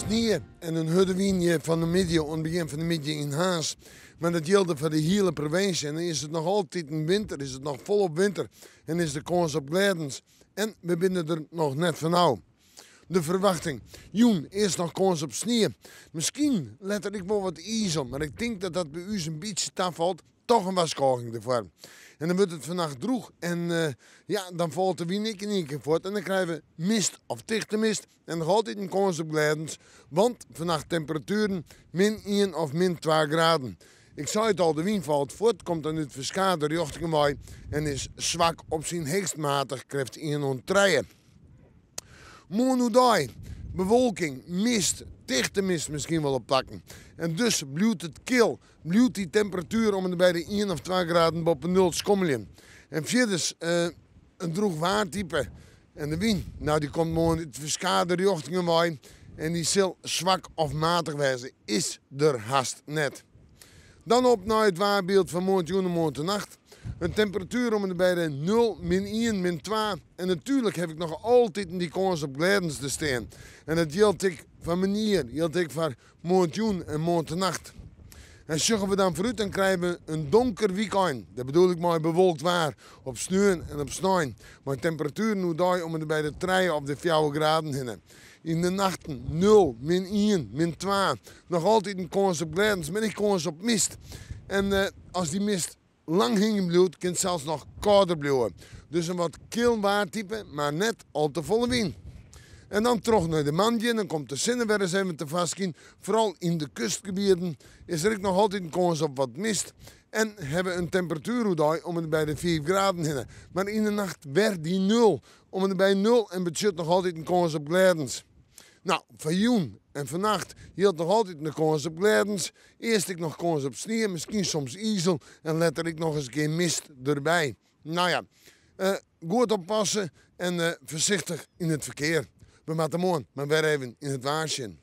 Snie en in hurde wyn hjir fan de middei oan it begjin fan de middei yn Harns. Mar dat jilde foar de hiele provinsje en dan is it noch altiten winter, is it noch folop winter en is der kâns op glêdens. En we binne der noch net fanôf. De ferwachting, jûn earst noch kâns op snie. Miskien letter ek wol wat izel, mar ik tink dat dat by ús in bytsje tafalt. Toch in warskôging derfoar. En dan wurdt it fannacht drûch en ja, dan falt de wyn ek yn ien kear fuort en dan krije we mist of tichte mist en noch altyd in kâns op glêdens, want fannacht temperatueren min ien of min twa graden. Ik sei it al, de wyn falt fuort, komt dan út ferskate rjochtingen wei en is swak op syn heechst matich krêft ien oant trije. Moarn oerdei, bewolking, mist, tichte mist miskien wol op plakken. En dus bliuwt it kil, bliuwt dy temperatuer om en by de ien of twa graden boppe nul skommeljen. En fierders in drûch waartype. En de wyn, nou dy komt moarn út ferskate rjochtingen wei en dy sil swak of matich wêze, is der hast net. Dan op nei it waarbyld fan moarntejûn en moarntenacht. In temperatuer om en by de nul, min ien, min twa. En natuerlik haw ik noch altiten dy kâns op glêdens te stean. En dat jildt ek foar moarnier, jildt ek foar moarntejûn en moarntenacht. En sjogge we dan foarút, dan krije we in donker wykein. Dêr bedoel ik mei bewolkt waar op sneon en op snein. Mei temperatueren oerdei om en by de trije of de fjouwer graden hinne. Yn de nachten nul, min ien, min twa. Noch altiten kâns op glêdens, mar ek kâns op mist. En as dy mist lang hingjen bliuwt, kin it sels noch kâlder bliuwe. Dus in wat kil waartype, mar net al te folle wyn. En dan troch nei de moandei, dan komt de sinne wer ris even tefoarskyn. Foaral yn de kustgebieten is der ek noch altyd in kâns op wat mist. En hawwe we in temperatuer oerdei om en by de fiif graden hinne. Mar yn de nacht wer dy nul. Om en by nul en betsjut noch altyd in kâns op glêdens. No, foar jûn en fannacht jildt noch altyd de kâns op glêdens. Earst ek noch kâns op snie, miskien soms izel en letter ek noch ris in kear mist derby. No ja, goed oppasse en foarsichtich yn it ferkear. We moatte moarn mar wer even yn it waar sjen.